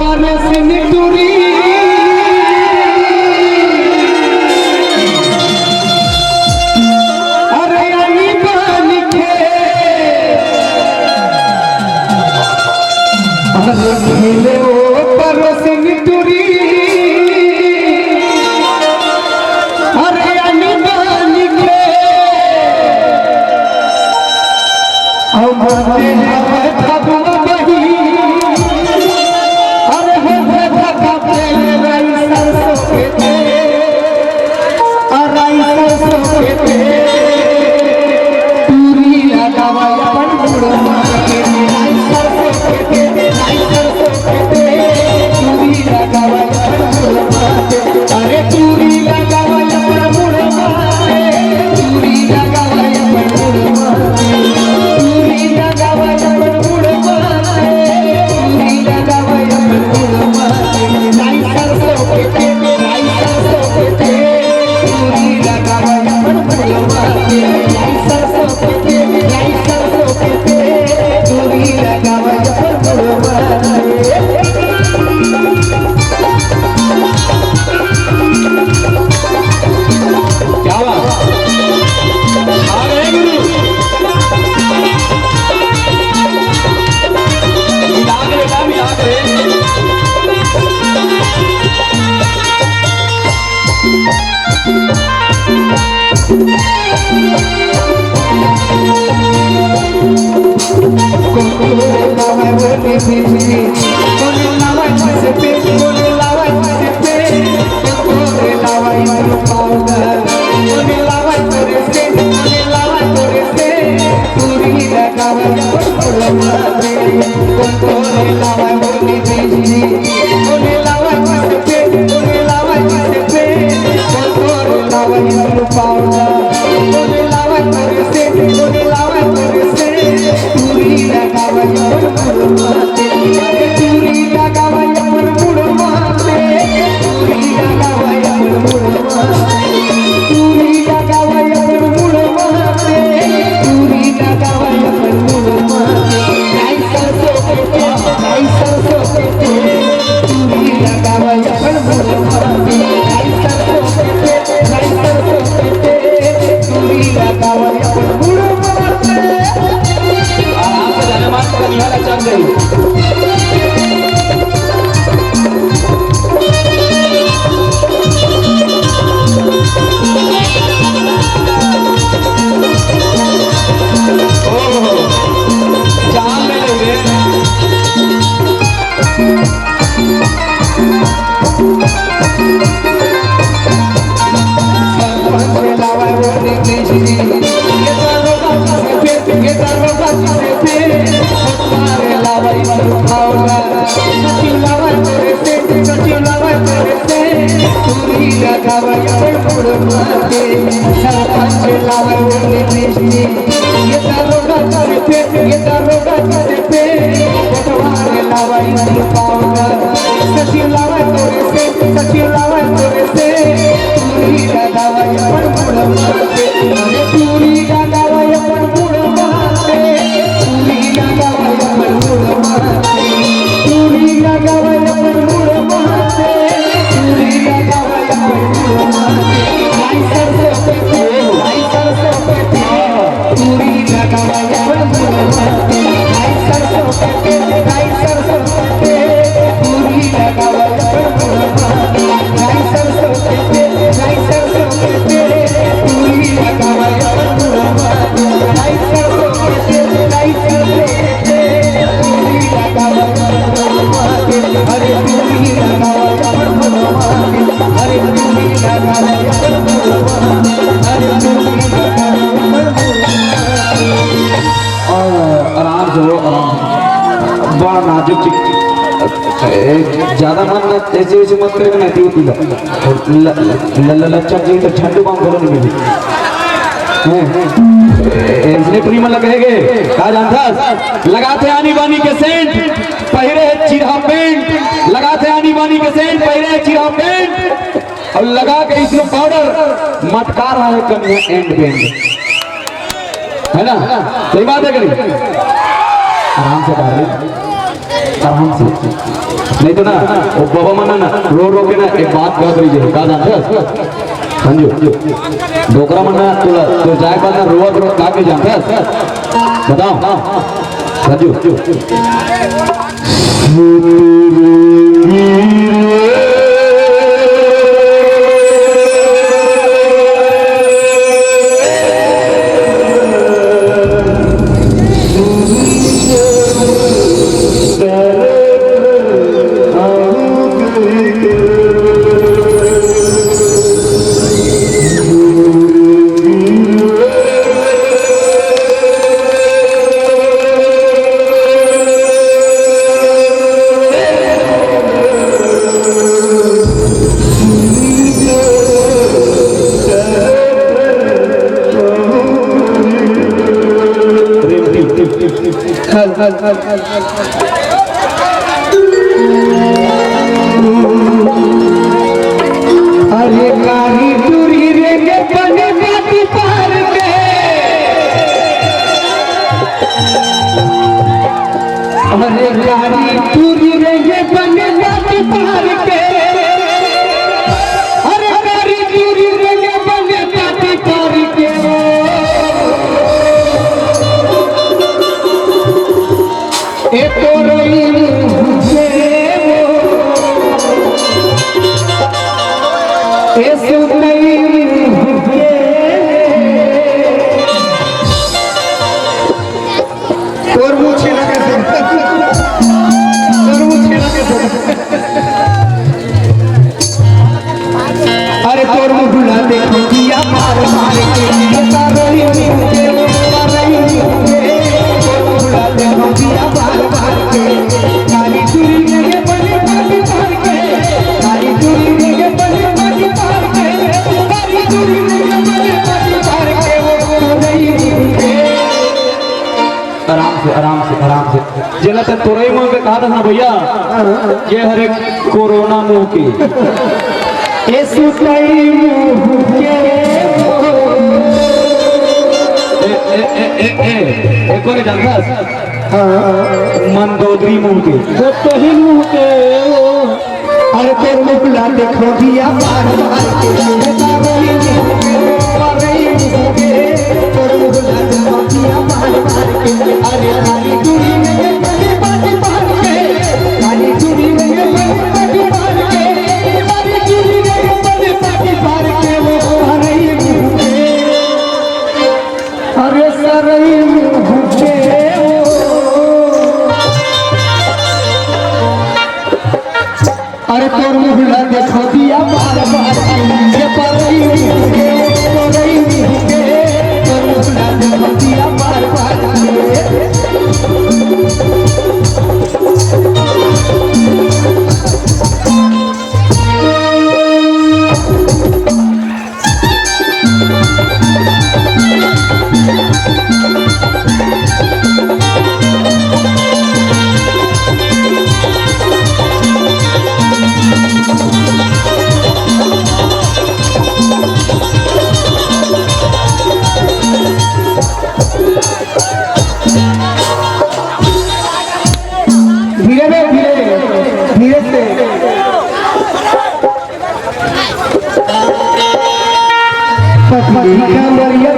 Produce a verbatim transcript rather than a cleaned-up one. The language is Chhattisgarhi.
परसिन टूरी, अरे अनी बानी के, अरे खेले ओ परसिन टूरी, अरे अनी बानी के। अमरते हवे फगुआ बही, अरे हो हो फगुआ तेल राई सरसों के तेल, आ राई सरसों के तेल। टूरी लगावा अपन मुड़वा के, राई सरसों के तेल, राई सरसों के तेल। टूरी लगावा अपन मुड़वा के, अरे टूरी लगावा अपन मुड़वा के, टूरी लगावा अपन मुड़वा के। क्या बात। आ गए गुरु। मिला के बेटा, मिला के। और आराम से हो, आराम से। बड़ा नाजुक चिक-, ए, ज्यादा मन न ऐसे वैसे मत करे, नहीं तो पी लो। ल-, ल-, ल-, लच्चा जी तो झंडू बाम घलो नहीं मिली। हैं? ए, इसने पूरी मन लगे है के? का जानता? लगाथे आनी बानी के सेंट, पहिरे हे चिरहा पैंट, लगाथे आनी बानी के सेंट, पहिरे हे चिरहा पैंट, अउ लगा के इसको पाउडर, मटका रहा है कमिया एंड बेंड, है ना? सही बात है कि नहीं? आराम से डाल ले। आराम से। नहीं तो ना, वो बाबा मन ना रो रो के ना एक बात कहत रहिथे, का जानथस? संजू, डोकरा मन ना तोला, तो जाए बाद ना रोवत रोवत का के जानथस? बताओ, संजू। अरे कारी टूरी रे के बने बाटी पार के। अरे कारी टूरी रे के बने बाटी पार के। अरे कारी टूरी रे के बने बाटी पार के। ए तोरई मुँह के वो, ए सुनई मुँह के। तोर मुँह छेना के सुन, तोर मुँह छेना के सुन। अरे तोर मुँह ला देखो दिया मार मार के, तारई मुँह के, तारई मुँह के। तोर मुँह ला देखो दिया मार मार के, काली चूड़ी में ये बने बाटी पार के, काली चूड़ी में ये बने बाटी पार के, काली चूड़ी में ये बने बाटी पार के, वो तारई मुँह के। आराम से, आराम से, आराम से। जेला तक तोरई मुँह के कहा था ना भैया, ये हरे कोरोना मुँह के। ए सुतई मुँह के। ए, ए, ए, ए, ए, एको नहीं जानता। हाँ। मंदोदरी मुँह के। सुतई मुँह के। अरे तोर मुँह ला देखो दिया मार मार के, तारई मुँह के, तारई मुँह के। तोर मुँह ला देखो दिया मार मार के, अरे काली चूड़ी में ये बने बाटी पार के, काली चूड़ी में ये बने बाटी पार के, काली चूड़ी में ये बने बाटी पार के, वो तारई मुँह के। अरे सरई मुँह के वो। अरे तोर मुँह ला देखो दिया बार बार, ये परई मुँह के, परई मुँह के। तोर मुँह ला देखो दिया बार बार। धीरे रे, धीरे, धीरे से। पतली कमरिया